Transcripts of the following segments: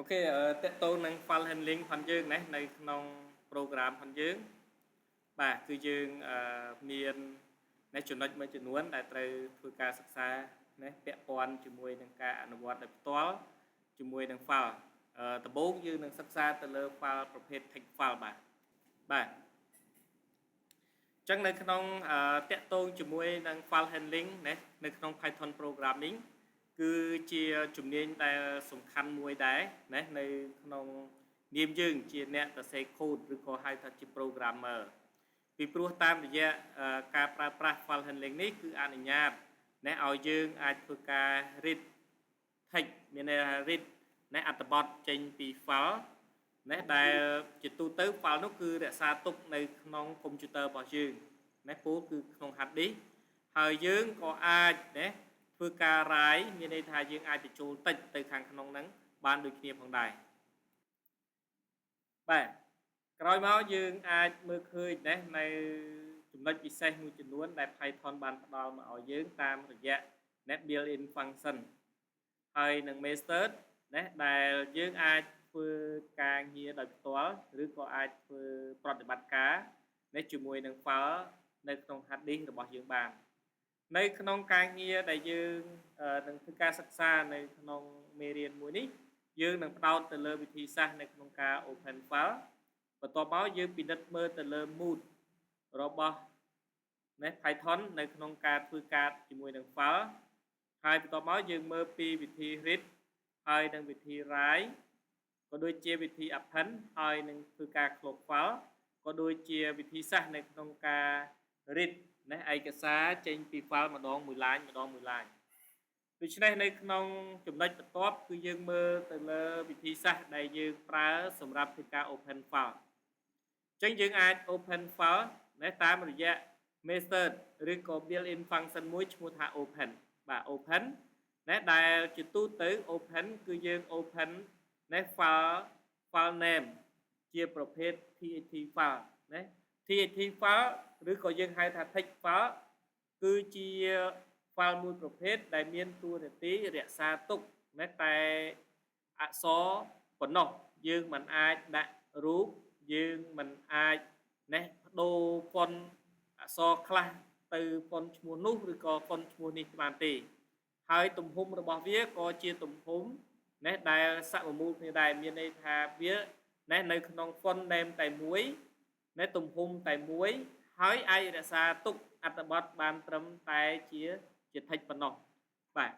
OK តកតូននឹង file handling ផងយើងណានៅក្នុង program ផងយើងបាទគឺយើងមាននៅចំណុចមួយចំនួនដែលត្រូវធ្វើការសិក្សាណាពាក់ព័ន្ធជាមួយនឹងការអនុវត្តដោយផ្ទាល់ជាមួយនឹង file ដំបូងយើងនឹងសិក្សាទៅលើ file ប្រភេទ text file បាទបាទចឹងនៅក្នុងតាក់ទងជាមួយនឹង file handling ណានៅក្នុង Python programming គឺជាជំនាញដែលសំខាន់មួយដែរណានៅក្នុងនាមយើងជាអ្នកសរសេរ code ឬក៏ហៅថាជា programmer ពីព្រោះតាមរយៈការប្រើប្រាស់ file handling នេះគឺអនុញ្ញាតណាឲ្យយើងអាចធ្វើការ read text មានន័យថា read ណាអត្ថបទចេញពី file ណាដែលជាទូទៅ file នោះគឺរក្សាទុកនៅក្នុងកុំព្យូទ័ររបស់យើងណាពោលគឺក្នុង hard disk ហើយយើងក៏អាចណាធ្វើការ write មានន័យថាយើងអាចបញ្ចូលតិចទៅខាងក្នុងហ្នឹងបានដូចគ្នាផងដែរបាទក្រោយមកយើងអាចមើលឃើញណានៅចំណុចពិសេសមួយចំនួនដែល Python បានផ្ដល់មកឲ្យយើងតាមរយៈ net built-in function ហើយនឹង method ណាដែលយើងអាចធ្វើការងារដោយផ្ទាល់ឬក៏អាចធ្វើប្រតិបត្តិការនេះជាមួយនឹង file នៅក្នុង hard disk របស់យើងបាននៅក្នុងការងារដែលយើងនឹងធ្វើការសិក្សានៅក្នុងមេរៀនមួយនេះយើងនឹងផ្ដោតទៅលើវិធីសាស្ត្រនៅក្នុងការ open file បន្ទាប់មកយើងពិនិត្យមើលទៅលើ mode របស់ណា Python នៅក្នុងការធ្វើការជាមួយនឹង file ហើយបន្ទាប់មកយើងមើលពីវិធី read ហើយនិងវិធី write ក៏ដូចជាវិធី append ហើយនឹងធ្វើការ close file ក៏ដូចជាវិធីសាស្ត្រនៅក្នុងការ read ណាឯកសារចេញពី file ម្ដងមួយ line ម្ដងមួយ line ដូច្នេះនៅក្នុងចំណុចបន្ទាប់គឺយើងមើលទៅលើវិធីសាស្ត្រដែលយើងប្រើសម្រាប់ធ្វើការ open file អញ្ចឹងយើងអាច open file ណាតាមរយៈ method ឬក៏ built-in function មួយឈ្មោះថា open បាទ open ណាដែលជាទូទៅ open គឺយើង open ណា file name ជាប្រភេទ txt file ណា txt file ឬក៏យើងហៅថា text file គឺជា file មួយប្រភេទដែលមានតួនាទីរក្សាទុកណាតែអក្សរប៉ុណ្ណោះយើងមិនអាចដាក់រូបយើងមិនអាចណេះបដូរ font អក្សរខ្លះទៅ font ឈ្មោះនោះឬក៏ font ឈ្មោះនេះបានទេហើយទំហំរបស់វាក៏ជាទំហំណេះដែលសមមូលគ្នាដែរមានន័យថាវាណេះនៅក្នុង font name តែមួយណេះទំហំតែមួយហើយអាចរក្សាទុកអត្ថបទបានត្រឹមតែជា text ប៉ុណ្ណោះបាទ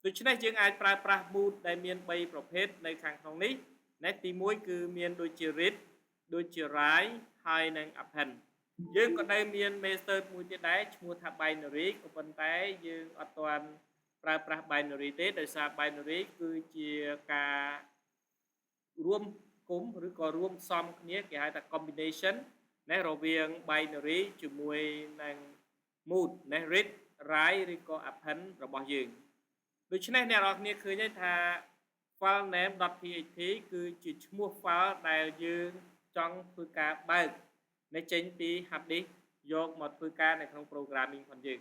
ដូច្នេះយើងអាចប្រើប្រាស់ mode ដែលមាន3ប្រភេទនៅខាងក្នុងនេះណេះទី1គឺមានដូចជា read ដូចជា write ហើយនិង append យើងក៏នៅមាន method មួយទៀតដែរឈ្មោះថា binary ក៏ប៉ុន្តែយើងអត់ទាន់ប្រើប្រាស់ binary ទេដោយសារ binary គឺជាការរួមគុំឬក៏រួមផ្សំគ្នាគេហៅថា combination ណារវាង binary ជាមួយនឹង mode ណា read write ឬក៏ append របស់យើងដូច្នេះអ្នកនរគ្នាឃើញទេថា file name.txt គឺជាឈ្មោះ file ដែលយើងចង់ធ្វើការបើកនៅចេញពី hard disk យកមកធ្វើការនៅក្នុង programming របស់យើង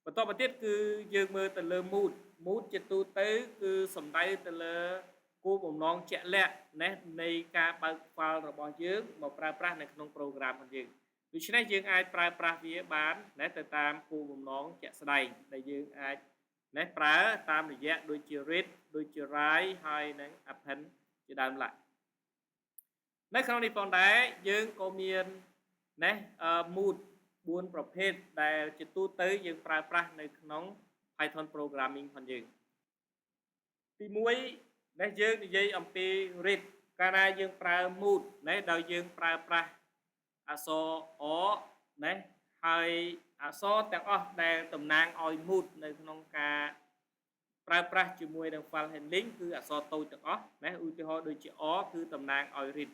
បន្តមកទៀតគឺយើងមើលទៅលើ mode mode ជាទូទៅគឺសំដៅទៅលើគោលបំណងជាក់លាក់ណានៃការបើក file របស់យើងមកប្រើប្រាស់នៅក្នុង program របស់យើងដូច្នេះយើងអាចប្រើប្រាស់វាបានណាទៅតាមគោលបំណងជាក់ស្ដែងដែលយើងអាច ណាប្រើតាមរយៈដូចជា read ដូចជា write ហើយនិង append ជាដើមឡើយនៅក្នុងនេះផងដែរយើងក៏មានណា mode 4ប្រភេទដែលជាទូទៅយើងប្រើប្រាស់នៅក្នុង Python programming ផងយើងទី1នេះយើងនិយាយអំពី read កាលណាយើងប្រើ mode ណាដោយយើងប្រើប្រាស់អក្សរ R ណាហើយអក្សរទាំងអស់ដែលតំណាងឲ្យ mode នៅក្នុងការប្រើប្រាស់ជាមួយនឹង file handling គឺអក្សរតូចទាំងអស់ណាឧទាហរណ៍ដូចជា R គឺតំណាងឲ្យ read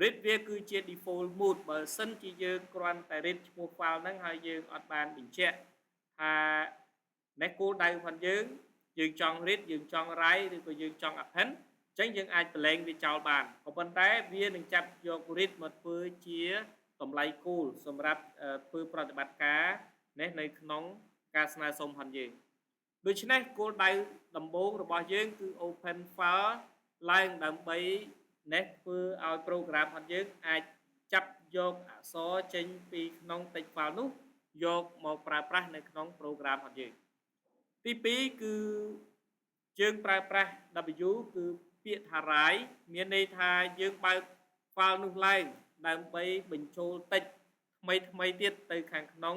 read វាគឺជា default mode បើសិនជាយើងគ្រាន់តែ read ឈ្មោះ file ហ្នឹងហើយយើងអត់បានបញ្ជាក់ថានេះគោលដៅរបស់យើងយើងចង់ read យើងចង់ write ឬក៏យើងចង់ append អញ្ចឹងយើងអាចប្រឡែងវាចោលបានក៏ប៉ុន្តែវានឹងចាប់យក read មកធ្វើជាតម្លៃគោលសម្រាប់ធ្វើប្រតិបត្តិការនេះនៅក្នុងការស្នើសុំផងយើងដូច្នេះគោលដៅដំបូងរបស់យើងគឺ open file ឡើងដើម្បីនេះធ្វើឲ្យ program របស់យើងអាចចាប់យកអក្សរចេញពីក្នុង text file នោះយកមកប្រើប្រាស់នៅក្នុង program របស់យើងទី2គឺយើងប្រើប្រាស់ W គឺពាក្យថា write មានន័យថាយើងបើក file នោះឡើងដើម្បីបញ្ចូល text ថ្មីថ្មីទៀតទៅខាងក្នុង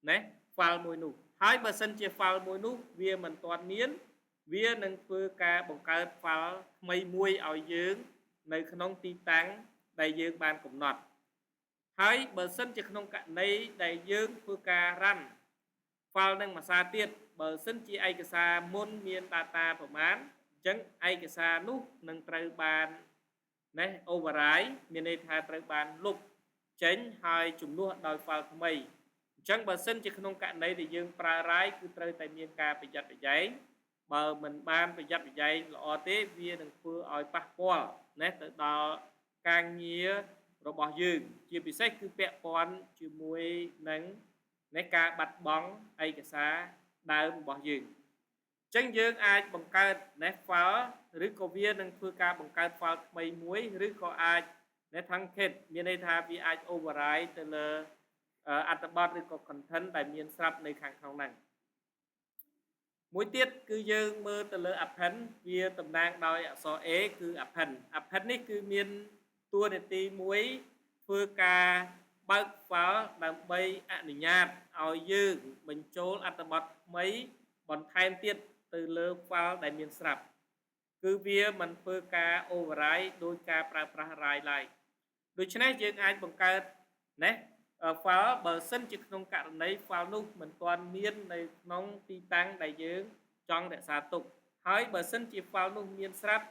ណា file មួយនោះហើយបើសិនជា file មួយនោះវាមិនទាន់មានវានឹងធ្វើការបង្កើត file ថ្មីមួយឲ្យយើងនៅក្នុងទីតាំងដែលយើងបានកំណត់ហើយបើសិនជាក្នុងករណីដែលយើងធ្វើការ run file នឹងមួយសារទៀតបើសិនជាឯកសារមុនមាន data ប្រមាណអញ្ចឹងឯកសារនោះនឹងត្រូវបាននេះ override មានន័យថាត្រូវបានលុបចេញហើយជំនួសដោយ file ថ្មីអញ្ចឹងបើសិនជាក្នុងករណីដែលយើងប្រើ write គឺត្រូវតែមានការប្រយ័ត្នប្រយែងបើមិនបានប្រយ័ត្នប្រយែងល្អទេវានឹងធ្វើឲ្យប៉ះពាល់ណាទៅដល់ការងាររបស់យើងជាពិសេសគឺពាក់ព័ន្ធជាមួយនឹងនៃការបាត់បង់ឯកសារដើមរបស់យើងអញ្ចឹងយើងអាចបង្កើត ណា file ឬក៏វានឹងធ្វើការបង្កើត file ថ្មីមួយឬក៏អាច ណា truncate មានន័យថាវាអាច override ទៅលើអត្ថបទឬក៏ content ដែលមានស្រាប់នៅខាងក្នុងហ្នឹងមួយទៀតគឺយើងមើលទៅលើ append វាតំណាងដោយអក្សរ A គឺ append append នេះគឺមានតួនាទីមួយធ្វើការបើក file ដើម្បីអនុញ្ញាតឲ្យយើងបញ្ចូលអត្ថបទថ្មីបន្ថែមទៀតទៅលើ file ដែលមានស្រាប់គឺវាមិនធ្វើការ override ដោយការប្រើប្រាស់ write ឡើយដូច្នេះយើងអាចបង្កើតណា file បើសិនជាក្នុងករណី file នោះមិនទាន់មាននៅក្នុងទីតាំងដែលយើងចង់រក្សាទុកហើយបើសិនជា file នោះមានស្រាប់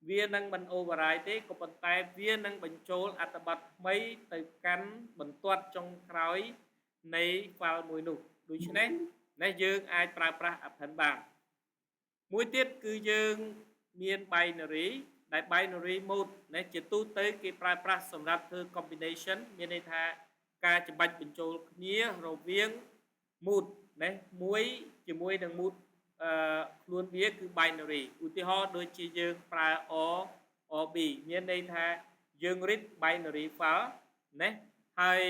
វានឹងមិន override ទេក៏ប៉ុន្តែវានឹងបញ្ចូលអត្ថបទថ្មីទៅកាន់បន្ទាត់ចុងក្រោយនៃ file មួយនោះដូច្នេះនេះយើងអាចប្រើប្រាស់ append បានមួយទៀតគឺយើងមាន binary ដែល binary mode នេះជាទូទៅគេប្រើប្រាស់សម្រាប់ធ្វើ combination មានន័យថាការច្បាច់បញ្ចូលគ្នារវាង mode ណាមួយជាមួយនឹង mode អឺខ្លួនវាគឺ binary ឧទាហរណ៍ដូចជាយើងប្រើ R RB មានន័យថាយើង read binary file ណាហើយ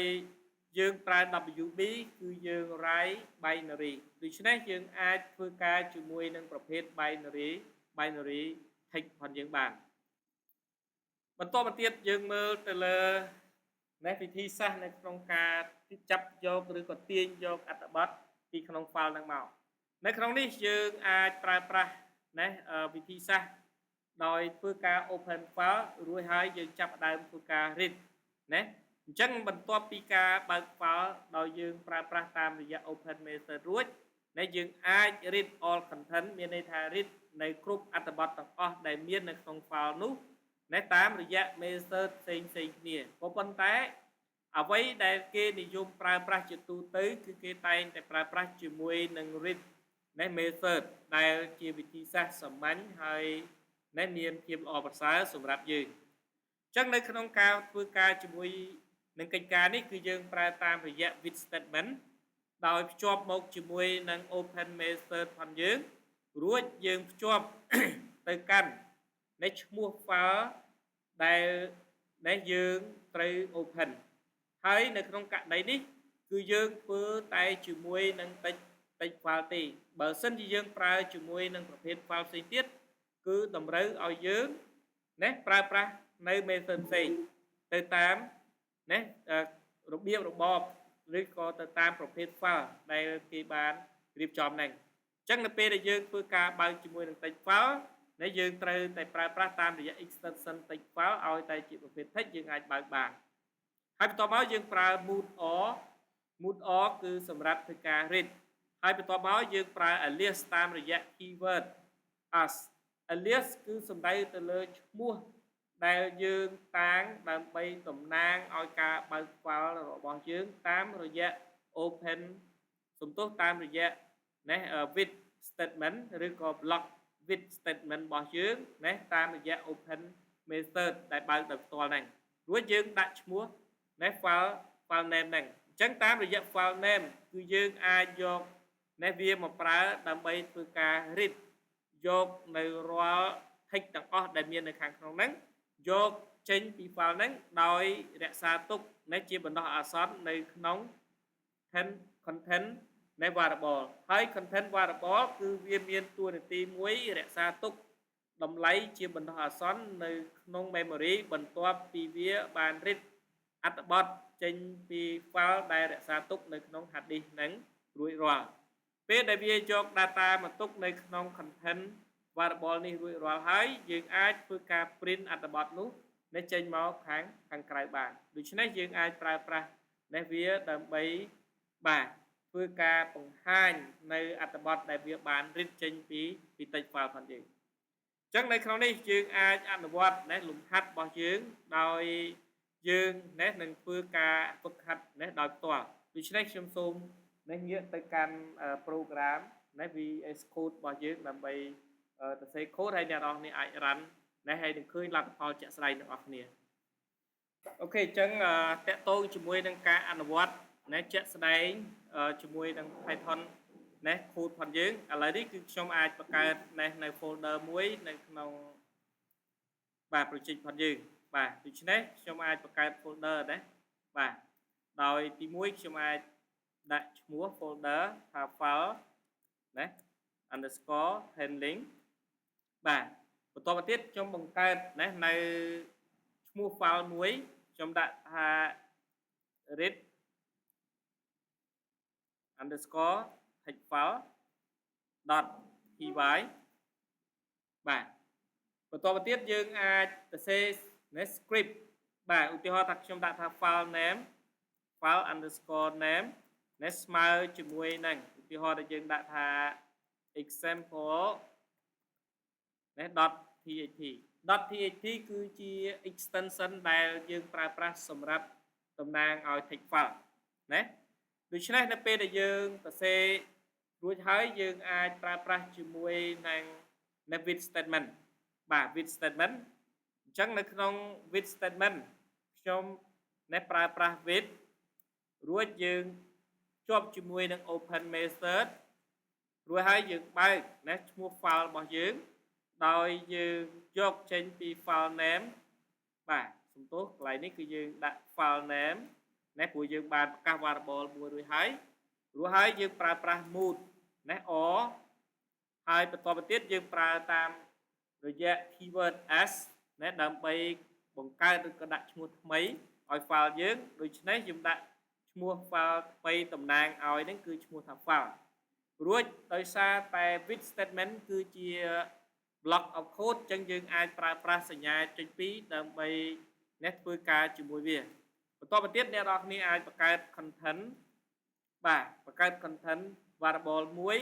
យើងប្រើ WB គឺយើង write binary ដូច្នេះយើងអាចធ្វើការជាមួយនឹងប្រភេទ binary text ផងយើងបានបន្តមកទៀតយើងមើលទៅលើនេះវិធីសាស្ត្រនៅក្នុងការចាប់យកឬក៏ទាញយកអត្ថបទពីក្នុង file ហ្នឹងមកនៅក្នុងនេះយើងអាចប្រើប្រាស់ណាវិធីសាស្ត្រដោយធ្វើការ open file រួចហើយយើងចាប់ផ្ដើមធ្វើការ read ណាអញ្ចឹងបន្ទាប់ពីការបើក file ដោយយើងប្រើប្រាស់តាមរយៈ open method រួចណាយើងអាច read all content មានន័យថា read នៅគ្រប់អត្ថបទទាំងអស់ដែលមាននៅក្នុង file នោះណាតាមរយៈ method ផ្សេងផ្សេងគ្នាក៏ប៉ុន្តែអ្វីដែលគេនិយមប្រើប្រាស់ជាទូទៅគឺគេតែងតែប្រើប្រាស់ជាមួយនឹង read ណា method ដែលជាវិធីសាស្ត្រសាមញ្ញហើយណាមានភាពល្អប្រសើរសម្រាប់យើងអញ្ចឹងនៅក្នុងការធ្វើការជាមួយនឹងកិច្ចការនេះគឺយើងប្រើតាមរយៈ with statement ដោយភ្ជាប់មកជាមួយនឹង open method ផងយើងរួចយើងភ្ជាប់ទៅកាន់នៃឈ្មោះ file ដែលដែលយើងត្រូវ open ហើយនៅក្នុងករណីនេះគឺយើងធ្វើតែជាមួយនឹង text file ទេបើសិនជាយើងប្រើជាមួយនឹងប្រភេទ file ផ្សេងទៀតគឺតម្រូវឲ្យយើងណាប្រើប្រាស់នៅ method ផ្សេងទៅតាមណារបៀបរបបឬក៏ទៅតាមប្រភេទ file ដែលគេបានរៀបចំហ្នឹងអញ្ចឹងនៅពេលដែលយើងធ្វើការបើកជាមួយនឹង text file នេះយើងត្រូវតែប្រើប្រាស់តាមរយៈ extension text file ឲ្យតែជាប្រភេទ text យើងអាចបើកបានហើយបន្ទាប់មកយើងប្រើ mode r mode r គឺសម្រាប់ធ្វើការ read ហើយបន្ទាប់មកយើងប្រើ alias តាមរយៈ keyword as alias គឺសំដៅទៅលើឈ្មោះដែលយើងតាងដើម្បីតំណាងឲ្យការបើក file របស់យើងតាមរយៈ open សំទោសតាមរយៈណា with statement ឬក៏ block with statement របស់យើងណាតាមរយៈ open method ដែលបើកដោយផ្ទាល់ហ្នឹងរួចយើងដាក់ឈ្មោះណា file name ហ្នឹងអញ្ចឹងតាមរយៈ file name គឺយើងអាចយកនេះវាមកប្រើដើម្បីធ្វើការ read យកនៅរាល់ text ទាំងអស់ដែលមាននៅខាងក្នុងហ្នឹងយកចេញពី file ហ្នឹងដោយរក្សាទុកនៅជាបណ្ដោះអាសន្ននៅក្នុង content នៃ variable ហើយ content variable គឺវាមានតួនាទីមួយរក្សាទុកតម្លៃជាបណ្ដោះអាសន្ននៅក្នុង memory បន្ទាប់ពីវាបាន read អត្ថបទចេញពី file ដែលរក្សាទុកនៅក្នុង hard disk ហ្នឹងរួចរាល់ពេលដែលវាយក data មកទុកនៅក្នុង content variable នេះរួចរាល់ហើយយើងអាចធ្វើការ print អត្ថបទនោះនេះចេញមកខាងខាងក្រៅបានដូច្នេះយើងអាចប្រើប្រាស់នេះវាដើម្បីបាទធ្វើការបង្ហាញនៅអត្ថបទដែលវាបាន read ចេញពីពី text file ផងយើងអញ្ចឹងនៅក្នុងនេះយើងអាចអនុវត្តណាលំហាត់របស់យើងដោយយើងណានឹងធ្វើការហ្វឹកហាត់ណាដោយផ្ទាល់ដូច្នេះខ្ញុំសូមនេះងាកទៅកាន់ program ណា VS Code របស់យើងដើម្បីសរសេរ code ហើយអ្នកនរគ្នាអាច run ណាហើយនឹងឃើញលទ្ធផលជាក់ស្ដែងទាំងអស់គ្នាOK អញ្ចឹងទាក់ទងជាមួយនឹងការអនុវត្តណាជាក់ស្ដែងជាមួយនឹង Python ណា code ផងយើងឥឡូវនេះគឺខ្ញុំអាចបង្កើតណានៅ folder មួយនៅក្នុងបាទ project ផងយើងបាទដូច្នេះខ្ញុំអាចបង្កើត folder ណាបាទដោយទី1ខ្ញុំអាចដាក់ឈ្មោះ folder ថា file ណា _handling បាទបន្តមកទៀតខ្ញុំបង្កើតណានៅឈ្មោះ file មួយខ្ញុំដាក់ថា read_text file .py បាទបន្តមកទៀតយើងអាចសរសេរ script បាទឧទាហរណ៍ថាខ្ញុំដាក់ថា file name file_name នេះស្មើជាមួយនឹងឧទាហរណ៍ដែលយើងដាក់ថា example នេះ .txt .txt គឺជា extension ដែលយើងប្រើប្រាស់សម្រាប់តំណាងឲ្យ text file ណាដូច្នេះនៅពេលដែលយើងសរសេររួចហើយយើងអាចប្រើប្រាស់ជាមួយនឹង with statement បាទ with statement អញ្ចឹងនៅក្នុង with statement ខ្ញុំនេះប្រើប្រាស់ with រួចយើងជាប់ជាមួយនឹង open method រួចហើយយើងបើកណាឈ្មោះ file របស់យើងដោយយើងយកចេញពី file name បាទសំទោសកន្លែងនេះគឺយើងដាក់ file name ណាព្រោះយើងបានប្រកាស variable មួយរួចហើយរួចហើយយើងប្រើប្រាស់ mode ណា or ហើយបន្តទៅទៀតយើងប្រើតាមរយៈ keyword as ណាដើម្បីបង្កើតឬក៏ដាក់ឈ្មោះថ្មីឲ្យ file យើងដូច្នេះយើងដាក់ឈ្មោះ file ថ្មីតំណាងឲ្យហ្នឹងគឺឈ្មោះថា file រួចដោយសារតែ with statement គឺជា block of code អញ្ចឹងយើងអាចប្រើប្រាស់សញ្ញាចុច2ដើម្បីនេះធ្វើការជាមួយវាបន្តទៅទៀតអ្នកនរគ្នាអាចបង្កើត content បាទបង្កើត content variable មួយ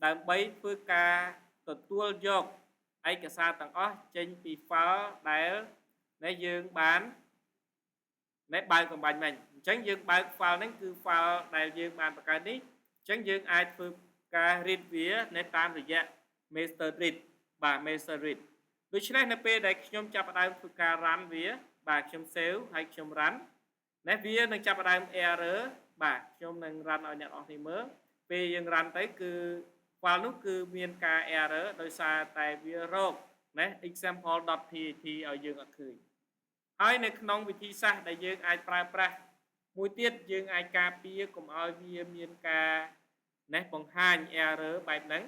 ដើម្បីធ្វើការទទួលយកឯកសារទាំងអស់ចេញពី file ដែលនេះយើងបាននេះបើកអម្បាញ់មិញអញ្ចឹងយើងបើក file ហ្នឹងគឺ file ដែលយើងបានបង្កើតនេះអញ្ចឹងយើងអាចធ្វើការ read វានៅតាមរយៈ method read បាទ method read ដូច្នេះនៅពេលដែលខ្ញុំចាប់ផ្ដើមធ្វើការ run វាបាទខ្ញុំ save ហើយខ្ញុំ run នេះវានឹងចាប់ផ្ដើម error បាទខ្ញុំនឹង run ឲ្យអ្នកនរគ្នាមើលពេលយើង run ទៅគឺ file នោះគឺមានការ error ដោយសារតែវារកណា example.txt ឲ្យយើងអត់ឃើញហើយនៅក្នុងវិធីសាស្ត្រដែលយើងអាចប្រើប្រាស់មួយទៀតយើងអាចការពារកុំឲ្យវាមានការនេះបង្ហាញ error បែបហ្នឹង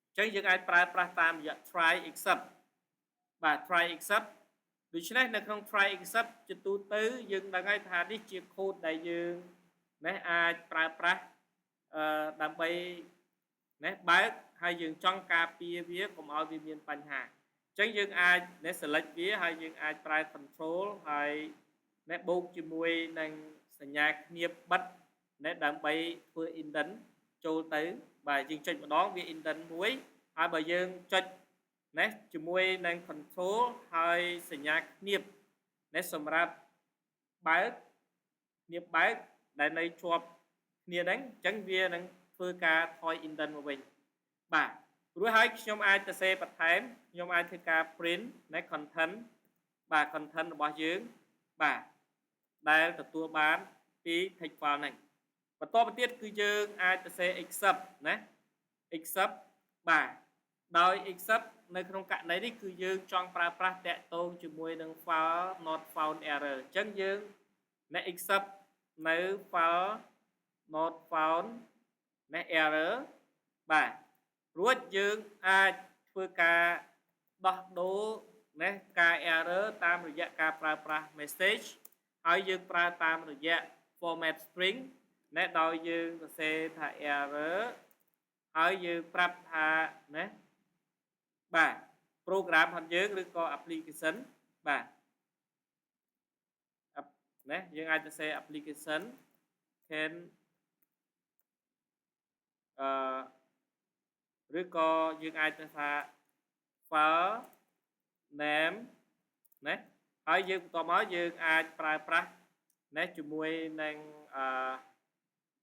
អញ្ចឹងយើងអាចប្រើប្រាស់តាមរយៈ try except បាទ try except ដូច្នេះនៅក្នុង try except ជាទូទៅយើងដឹងហើយថានេះជា code ដែលយើងនេះអាចប្រើប្រាស់អឺដើម្បីនេះបើកហើយយើងចង់ការពារវាកុំឲ្យវាមានបញ្ហាអញ្ចឹងយើងអាចនេះ select វាហើយយើងអាចប្រើ control ហើយនេះបូកជាមួយនឹងសញ្ញាឃ្នាបបិទនេះដើម្បីធ្វើ indent ចូលទៅបាទយើងចុចម្ដងវា indent មួយហើយបើយើងចុចនេះជាមួយនឹង control ហើយសញ្ញាឃ្នាបនេះសម្រាប់បើកឃ្នាបបើកដែលនៅជាប់គ្នាហ្នឹងអញ្ចឹងវានឹងធ្វើការថយ indent មកវិញបាទរួចហើយខ្ញុំអាចទៅសេបន្ថែមខ្ញុំអាចធ្វើការ print នៃ content បាទ content របស់យើងបាទដែលទទួលបានពី text file ហ្នឹងបន្តទៅទៀតគឺយើងអាចទៅសេ except ណា except បាទដោយ except នៅក្នុងករណីនេះគឺយើងចង់ប្រើប្រាស់តាក់ទងជាមួយនឹង file not found error អញ្ចឹងយើងអ្នក except នៅ file not found ណា error បាទរួចយើងអាចធ្វើការដោះដូរណាការ error តាមរយៈការប្រើប្រាស់ message ហើយយើងប្រើតាមរយៈ format string ណាដោយយើងសរសេរថា error ហើយយើងប្រាប់ថាណាបាទ program របស់យើងឬក៏ application បាទណាយើងអាចសរសេរ application can ឬក៏យើងអាចថា file name ណាហើយយើងបន្តមកយើងអាចប្រើប្រាស់ណាជាមួយនឹងអឺ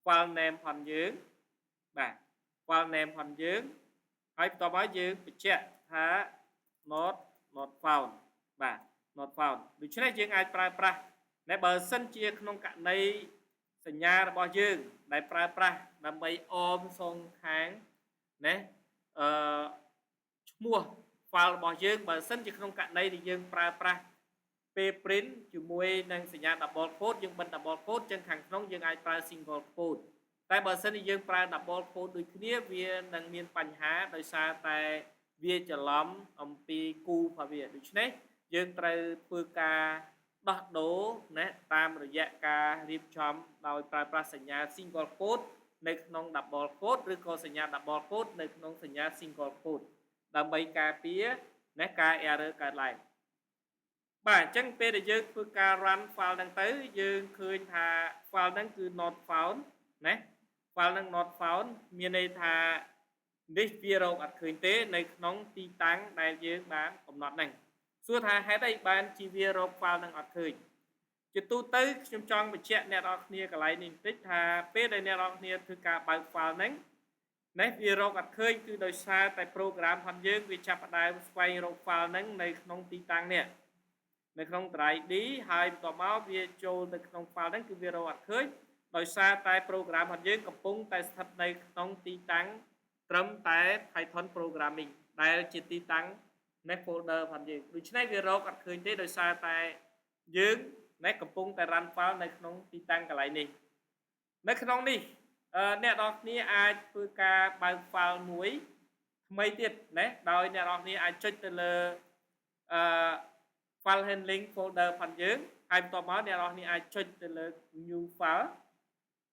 file name ផងយើងបាទ file name ផងយើងហើយបន្តមកយើងបញ្ជាក់ថា not found បាទ not found ដូច្នេះយើងអាចប្រើប្រាស់តែបើសិនជាក្នុងករណីសញ្ញារបស់យើងដែលប្រើប្រាស់ដើម្បីអមសងខាងណាអឺឈ្មោះ file របស់យើងបើសិនជាក្នុងករណីដែលយើងប្រើប្រាស់ពេល print ជាមួយនឹងសញ្ញា double quote យើងបិទ double quote ចឹងខាងក្នុងយើងអាចប្រើ single quote តែបើសិនជាយើងប្រើ double quote ដូចគ្នាវានឹងមានបញ្ហាដោយសារតែវាច្រឡំអំពីគូរបស់វាដូច្នេះយើងត្រូវធ្វើការដោះដូរណាតាមរយៈការរៀបចំដោយប្រើប្រាស់សញ្ញា single quote នៅក្នុង double quote ឬក៏សញ្ញា double quote នៅក្នុងសញ្ញា single quote ដើម្បីការពារណាការ error កើតឡើងបាទអញ្ចឹងពេលដែលយើងធ្វើការ run file ហ្នឹងទៅយើងឃើញថា file ហ្នឹងគឺ not found ណា file ហ្នឹង not found មានន័យថានេះវារកអត់ឃើញទេនៅក្នុងទីតាំងដែលយើងបានកំណត់ហ្នឹងសួរថាហេតុអីបានជាវារក file ហ្នឹងអត់ឃើញជាទូទៅខ្ញុំចង់បញ្ជាក់អ្នកនរគ្នាកន្លែងនេះបន្តិចថាពេលដែលអ្នកនរគ្នាធ្វើការបើក file ហ្នឹងនេះវារកអត់ឃើញគឺដោយសារតែ program របស់យើងវាចាប់ផ្ដើមស្វែងរក file ហ្នឹងនៅក្នុងទីតាំងនេះនៅក្នុង drive D ហើយបន្ទាប់មកវាចូលទៅក្នុង file ហ្នឹងគឺវារកអត់ឃើញដោយសារតែ program របស់យើងកំពុងតែស្ថិតនៅក្នុងទីតាំងត្រឹមតែ Python programming ដែលជាទីតាំងនៃ folder របស់យើងដូច្នេះវារកអត់ឃើញទេដោយសារតែយើងណែកំពុងតែ run file នៅក្នុងទីតាំងកន្លែងនេះនៅក្នុងនេះអ្នកនរគ្នាអាចធ្វើការបើក file មួយថ្មីទៀតណាដោយអ្នកនរគ្នាអាចចុចទៅលើអឺ file handling folder ផងយើងហើយបន្ទាប់មកអ្នកនរគ្នាអាចចុចទៅលើ new file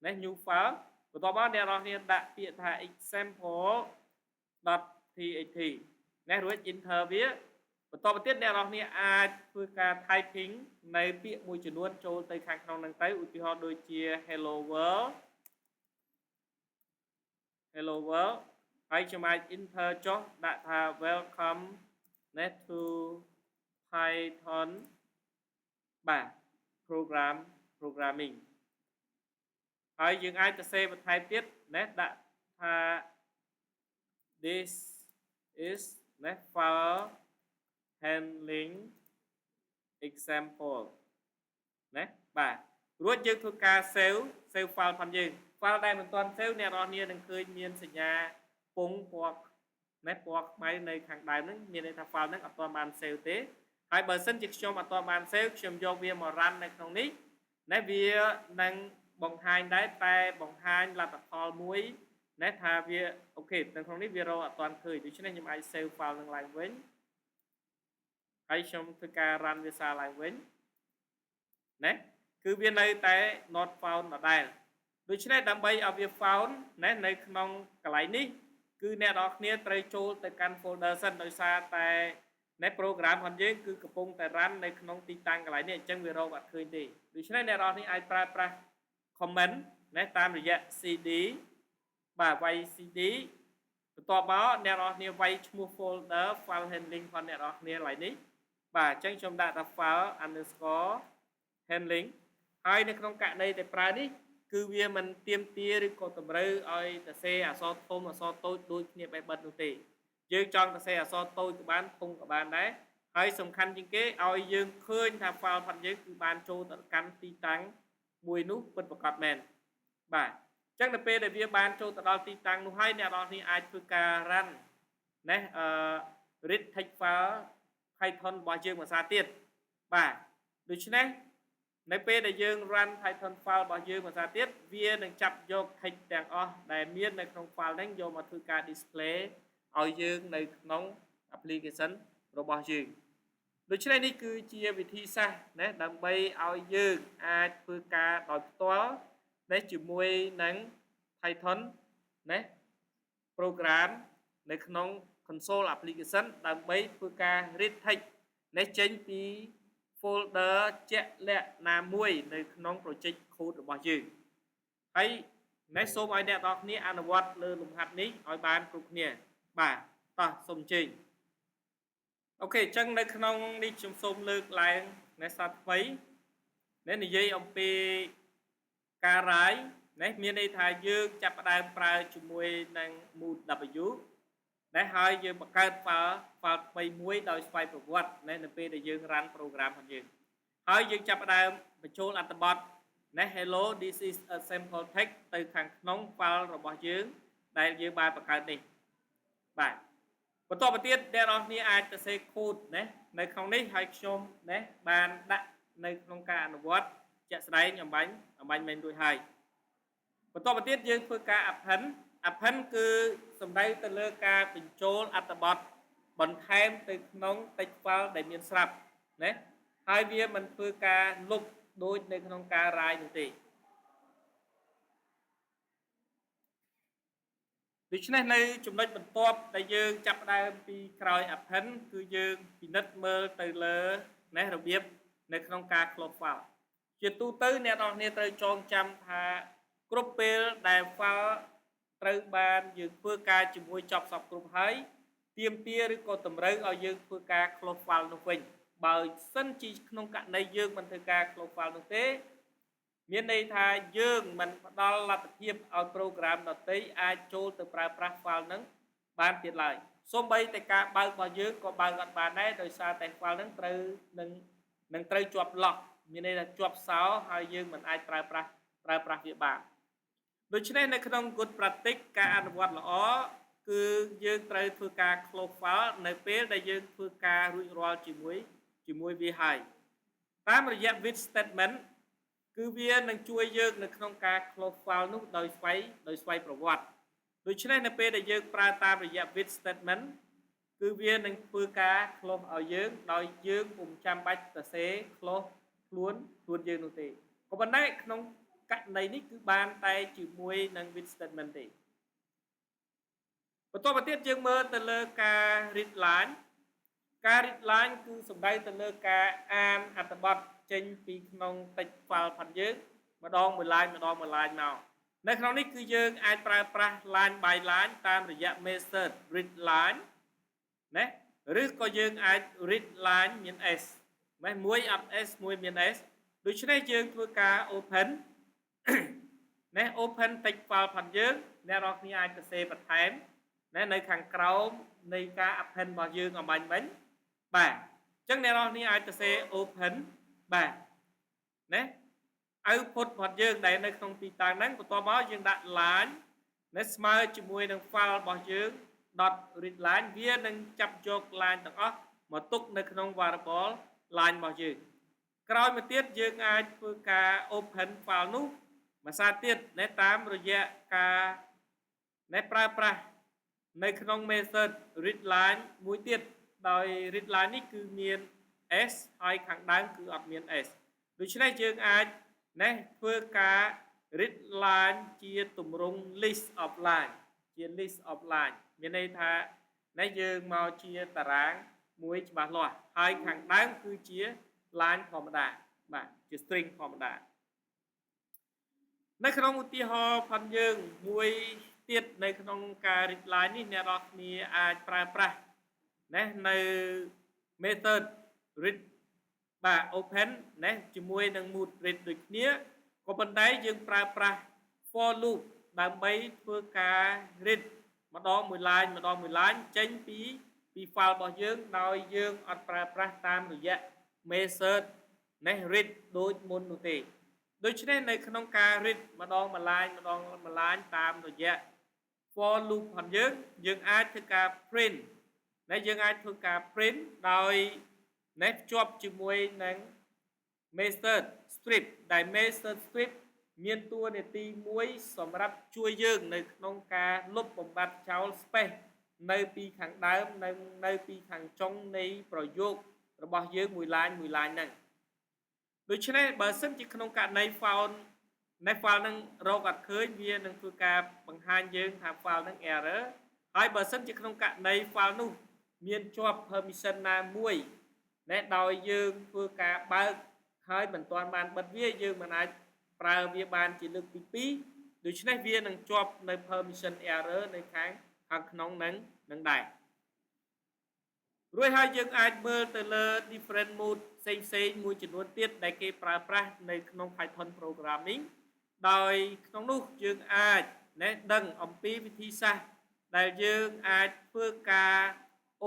ណា new file បន្ទាប់មកអ្នកនរគ្នាដាក់ពាក្យថា example.txt ណារួច enter វាបន្តទៅទៀតអ្នកនរគ្នាអាចធ្វើការ typing នៅពាក្យមួយចំនួនចូលទៅខាងក្នុងហ្នឹងទៅឧទាហរណ៍ដូចជា hello world hello world ហើយខ្ញុំអាច enter ចុះដាក់ថា welcome net to Python បាទ programming ហើយយើងអាចទៅសេបន្ថែមទៀតណាដាក់ថា this is ណា file handling example ណាបាទរួចយើងធ្វើការ save file ផងយើង file ដែលមិនទាន់ save អ្នកនរគ្នានឹងឃើញមានសញ្ញាពងពណ៌ណាពណ៌ខ្មៅនៅខាងដើមហ្នឹងមានន័យថា file ហ្នឹងអត់ទាន់បាន save ទេហើយបើសិនជាខ្ញុំអត់ទាន់បាន save ខ្ញុំយកវាមក run នៅក្នុងនេះណាវានឹងបង្ហាញដែរតែបង្ហាញលទ្ធផលមួយណាថាវា OK នៅក្នុងនេះវារកអត់ទាន់ឃើញដូច្នេះខ្ញុំអាច save file នឹងឡើងវិញហើយខ្ញុំធ្វើការ run វាសារឡើងវិញណាគឺវានៅតែ not found ដដែលដូច្នេះដើម្បីឲ្យវា found ណានៅក្នុងកន្លែងនេះគឺអ្នកនរគ្នាត្រូវចូលទៅកាន់ folder សិនដោយសារតែនៅ program របស់យើងគឺកំពុងតែ run នៅក្នុងទីតាំងកន្លែងនេះអញ្ចឹងវារកអត់ឃើញទេដូច្នេះអ្នកនរគ្នាអាចប្រើប្រាស់ command ណាតាមរយៈ cd បាទវាយ cd បន្ទាប់មកអ្នកនរគ្នាវាយឈ្មោះ folder file handling របស់អ្នកនរគ្នាកន្លែងនេះបាទអញ្ចឹងខ្ញុំដាក់ថា file_handling ហើយនៅក្នុងករណីដែលប្រើនេះគឺវាមិនទៀមទាឬក៏តម្រូវឲ្យសរសេរអក្សរធំអក្សរតូចដូចគ្នាបេះបិទនោះទេយើងចង់សរសេរអក្សរតូចក៏បានធំក៏បានដែរហើយសំខាន់ជាងគេឲ្យយើងឃើញថា file របស់យើងគឺបានចូលទៅកាន់ទីតាំងមួយនោះពិតប្រាកដមែនបាទអញ្ចឹងនៅពេលដែលវាបានចូលទៅដល់ទីតាំងនោះហើយអ្នកនរគ្នាអាចធ្វើការ run ណាអឺ read text file Python របស់យើងមួយសារទៀតបាទដូច្នេះនៅពេលដែលយើង run Python file របស់យើងមួយសារទៀតវានឹងចាប់យក text ទាំងអស់ដែលមាននៅក្នុង file ហ្នឹងយកមកធ្វើការ display ឲ្យយើងនៅក្នុង application របស់យើងដូច្នេះនេះគឺជាវិធីសាស្ត្រណាដើម្បីឲ្យយើងអាចធ្វើការដោយផ្ទាល់ណាជាមួយនឹង Python ណា program នៅក្នុង console application ដើម្បីធ្វើការ read text នេះចេញពី folder ជាក់លាក់ណាមួយនៅក្នុង project code របស់យើងហើយនេះសូមឲ្យអ្នកទាំងអស់គ្នាអនុវត្តលើលំហាត់នេះឲ្យបានគ្រប់គ្នាបាទតោះសូមអញ្ជើញ OK អញ្ចឹងនៅក្នុងនេះខ្ញុំសូមលើកឡើងនៃសារថ្មីនេះនិយាយអំពីការ write នេះមានន័យថាយើងចាប់ផ្ដើមប្រើជាមួយនឹង mode W ដែលហើយយើងបង្កើត file ថ្មីមួយដោយស្វ័យប្រវត្តិនៅពេលដែលយើង run program របស់យើងហើយយើងចាប់ផ្ដើមបញ្ចូលអត្ថបទណា hello, this is a sample text ទៅខាងក្នុង file របស់យើងដែលយើងបានបង្កើតនេះបាទបន្តទៅទៀតអ្នកទាំងអស់គ្នាអាចទៅសេ code ណានៅក្នុងនេះហើយខ្ញុំណាបានដាក់នៅក្នុងការអនុវត្តជាក់ស្ដែងអម្បាញ់អម្បាញ់មិញរួចហើយបន្តទៅទៀតយើងធ្វើការ append append គឺសំដៅទៅលើការបញ្ចូលអត្ថបទបន្ថែមទៅក្នុង text file ដែលមានស្រាប់ណាហើយវាមិនធ្វើការលុបដូចនៅក្នុងការ write នោះទេដូច្នេះនៅចំណុចបន្ទាប់ដែលយើងចាប់ផ្ដើមពីក្រោយ append គឺយើងពិនិត្យមើលទៅលើណារបៀបនៅក្នុងការ close file ជាទូទៅអ្នកទាំងអស់គ្នាត្រូវចងចាំថាគ្រប់ពេលដែល file ត្រូវបានយើងធ្វើការជាមួយចប់សព្វគ្រប់ហើយទាមទារឬក៏តម្រូវឲ្យយើងធ្វើការ close file នោះវិញបើសិនជាក្នុងករណីយើងមិនធ្វើការ close file នោះទេមានន័យថាយើងមិនផ្ដល់លទ្ធភាពឲ្យ program ដទៃអាចចូលទៅប្រើប្រាស់ file ហ្នឹងបានទៀតឡើយសូម្បីតែការបើករបស់យើងក៏បើកអត់បានដែរដោយសារតែ file ហ្នឹងត្រូវនឹងនឹងត្រូវជាប់ lock មានន័យថាជាប់សោហើយយើងមិនអាចប្រើប្រាស់ប្រើប្រាស់វាបានដូច្នេះនៅក្នុង good practice ការអនុវត្តល្អគឺយើងត្រូវធ្វើការ close file នៅពេលដែលយើងធ្វើការរួចរាល់ជាមួយជាមួយវាហើយតាមរយៈ with statement គឺវានឹងជួយយើងនៅក្នុងការ close file នោះដោយស្វ័យប្រវត្តិដូច្នេះនៅពេលដែលយើងប្រើតាមរយៈ with statement គឺវានឹងធ្វើការ close ឲ្យយើងដោយយើងពុំចាំបាច់សរសេរ close ខ្លួនខ្លួនយើងនោះទេក៏ប៉ុន្តែក្នុងករណីនេះគឺបានតែជាមួយនឹង with statement ទេបន្តមកទៀតយើងមើលទៅលើការ read line ការ read line គឺសំដៅទៅលើការអានអត្ថបទចេញពីក្នុង text file ផាត់យើងម្ដងមួយ line ម្ដងមួយ line មកនៅក្នុងនេះគឺយើងអាចប្រើប្រាស់ line by line តាមរយៈ method read line ណាឬក៏យើងអាច read line មាន s ម៉េះមួយអត់ s មួយមាន s ដូច្នេះយើងធ្វើការ open ណា open text file ផាត់យើងអ្នកទាំងអស់គ្នាអាចសរសេរបន្ថែមណានៅខាងក្រោមនៃការ append របស់យើងអម្បាញ់មិញបាទអញ្ចឹងអ្នកទាំងអស់គ្នាអាចសរសេរ open បាទណា output របស់យើងដែលនៅក្នុងទីតាំងហ្នឹងបន្ទាប់មកយើងដាក់ line ណាស្មើជាមួយនឹង file របស់យើង .read line វានឹងចាប់យក line ទាំងអស់មកទុកនៅក្នុង variable line របស់យើងក្រោយមកទៀតយើងអាចធ្វើការ open file នោះមួយសារទៀតណែតាមរយៈការណែប្រើប្រាស់នៅក្នុង method read line មួយទៀតដោយ read line នេះគឺមាន s ហើយខាងដើមគឺអត់មាន s ដូច្នេះយើងអាចណែធ្វើការ read line ជាទម្រង់ list of line ជា list of line មានន័យថានេះយើងមកជាតារាងមួយច្បាស់លាស់ហើយខាងដើមគឺជា line ធម្មតាបាទជា string ធម្មតានៅក្នុងឧទាហរណ៍ផាន់យើងមួយទៀតនៅក្នុងការ read line នេះអ្នកទាំងអស់គ្នាអាចប្រើប្រាស់ណានៅ method read បាទ open ណាជាមួយនឹង mode read ដូចគ្នាក៏ប៉ុន្តែយើងប្រើប្រាស់ for loop ដើម្បីធ្វើការ read ម្ដងមួយ line ម្ដងមួយ line ចេញពីពី file របស់យើងដោយយើងអត់ប្រើប្រាស់តាមរយៈ method នេះ read ដូចមុននោះទេដូច្នេះនៅក្នុងការ read ម្ដងមួយ line ម្ដងមួយ line តាមរយៈ for loop របស់យើងយើងអាចធ្វើការ print ណាយើងអាចធ្វើការ print ដោយណាភ្ជាប់ជាមួយនឹង method strip ដែល method strip មានតួនាទីមួយសម្រាប់ជួយយើងនៅក្នុងការលុបបំបាត់ចោល space នៅពីខាងដើមនិងនៅពីខាងចុងនៃប្រយោគរបស់យើងមួយ line មួយ line ហ្នឹងដូច្នេះបើសិនជាក្នុងករណី found នៃ file ហ្នឹងរកអត់ឃើញវានឹងធ្វើការបង្ហាញយើងថា file ហ្នឹង error ហើយបើសិនជាក្នុងករណី file នោះមានជាប់ permission ណាមួយណែដោយយើងធ្វើការបើកហើយមិនទាន់បានបិទវាយើងមិនអាចប្រើវាបានជាលើកទី2ដូច្នេះវានឹងជាប់នៅ permission error នៅខាងខាងក្នុងនឹងនឹងដែររួចហើយយើងអាចមើលទៅលើ different mode ផ្សេងផ្សេងមួយចំនួនទៀតដែលគេប្រើប្រាស់នៅក្នុង Python programming ដោយក្នុងនោះយើងអាចណែដឹងអំពីវិធីសាស្ត្រដែលយើងអាចធ្វើការ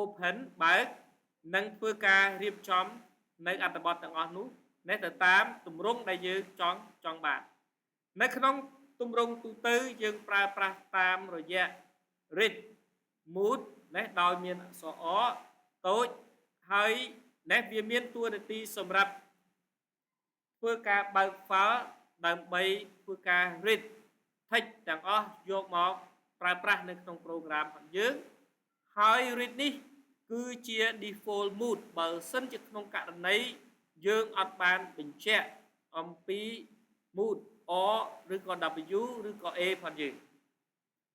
open បើកនិងធ្វើការរៀបចំនៅអត្ថបទទាំងអស់នោះនេះទៅតាមទម្រង់ដែលយើងចង់ចង់បាននៅក្នុងទម្រង់ទូទៅយើងប្រើប្រាស់តាមរយៈ read mode ណាដោយមានអក្សរ R តូចហើយនេះវាមានតួនាទីសម្រាប់ធ្វើការបើក file ដើម្បីធ្វើការ read text ទាំងអស់យកមកប្រើប្រាស់នៅក្នុង program របស់យើងហើយ read នេះគឺជា default mode បើសិនជាក្នុងករណីយើងអត់បានបញ្ជាក់អំពី mode R ឬក៏ W ឬក៏ A ផងយើង